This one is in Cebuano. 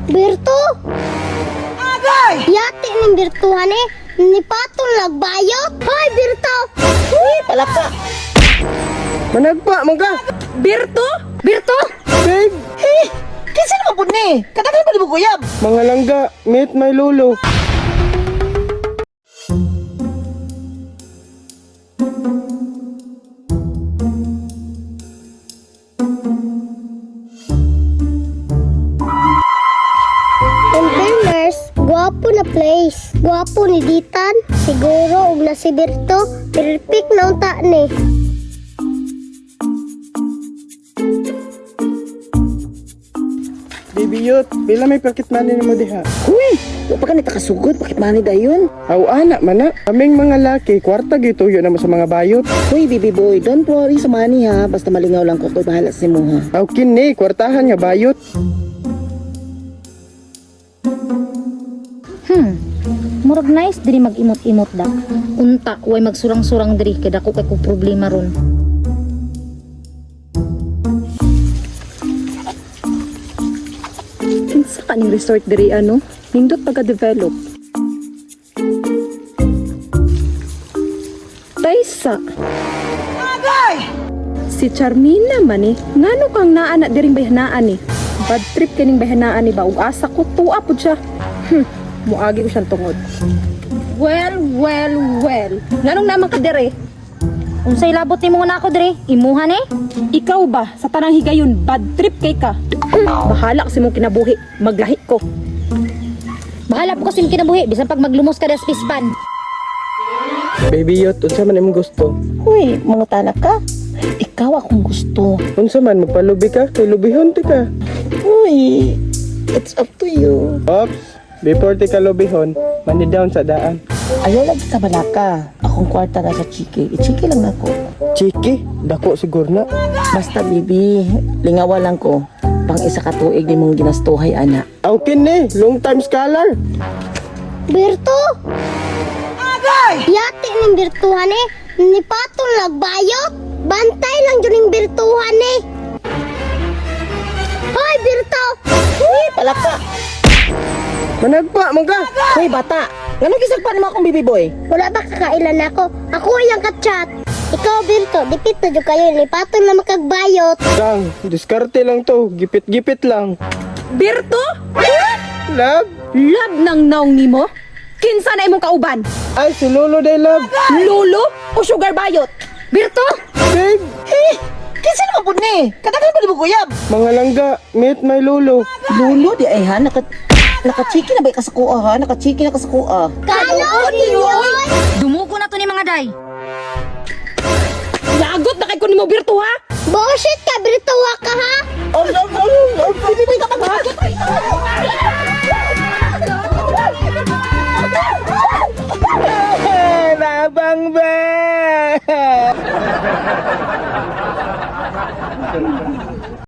Berto! Agay! Yati ning Bertuhan eh. Ni patol nagbayot. Hoy, Berto! Uy, palaka. Managpa man ka. Berto? Berto? Babe, Eh, kinsa naman pud ni? Katagal pa di mo guyab. mga langga, meet my lolo. In fairness, guwapo na place. Guwapo ni Ditan. Siguro og na si Berto, perfect na unta ni. Baby Yut, pila may pocket money nimo diha? Uy, wa pa ka kasugod, bakit money dayon? Aw ana man na. Kaming mga laki, kwarta gituyo na mo sa mga bayot. Uy, baby boy, don't worry sa money ha. Basta malingaw lang ko, ako'y bahala sa imo ha. Aw kini, kwartahan nga bayot. Murag nice diri mag-imot-imot da. Unta, way magsurang-surang diri kay dako kay kog problema ron. Kinsa kaning resort diri ano? Nindot pagka-develop. Taysa. Si Charmina man eh. Ngano kang naa na diring bayhanaan eh. Bad trip kining bayhanaan ni ba ug asa ko tuwa pud siya. Muagi ko siyang tungod. Well, well, well. Nganong naman ka dire? Unsay labot nimo nga nako diri? Imuha ni? Ikaw ba sa tanang higayon bad trip kay ka? Bahala kasi mong kinabuhi. Maglahi ko. Bahala po kasi yung kinabuhi bisan pag maglumos ka das pispan. Baby Yut, unsa man imong gusto? Uy, mga tanak ka. Ikaw akong gusto. Unsa man magpalubi ka kay lubihon ti ka. Uy, it's up to you. Ops, before ti ka lubihon, money down sa daan. Ayaw lagi ka balaka. Akong kwarta na sa chiki. I-chiki lang ako. Chiki, dako siguro na. Basta, baby, lingawa lang ko. Pang isa ka tuig ni mong ginastuhay, ana. Aw kini, long time scholar. Berto! Agay! Yati ning Bertuhan eh. Ni patol nagbayot. Bantay lang jud ning Bertuhan eh. Hoy, Berto! Uy, palaka. Managpa man ka. Uy, bata. Ngano gisagpa nimo akong baby boy? Wala ba kakailan ako? Ako iyang kachat. Ikaw, Berto, dipit na jud kayo. Ni patol na makagbayot. Kang, diskarte lang to, gipit-gipit lang. Berto? Love? Love ng naong nimo? Kinsa na imong kauban? Ay, si Lolo day love. Lolo o sugar bayot? Berto! Babe, Eh, kinsa naman pud ni? Katagal pa di mo guyab. mga langga, meet my lolo. Lolo, di ay ha, naka-chiki na ba ka sa kuha ha? Naka-chiki na ka sa kuha. Kalood ninyo! oy! Dumugo na to ni mga day. Lagot na kay ko nimo Berto ha? Bullshit ka, Berto, wa ka ha? Oh, oh, oh, oh, baby boy, kapag Labang ba?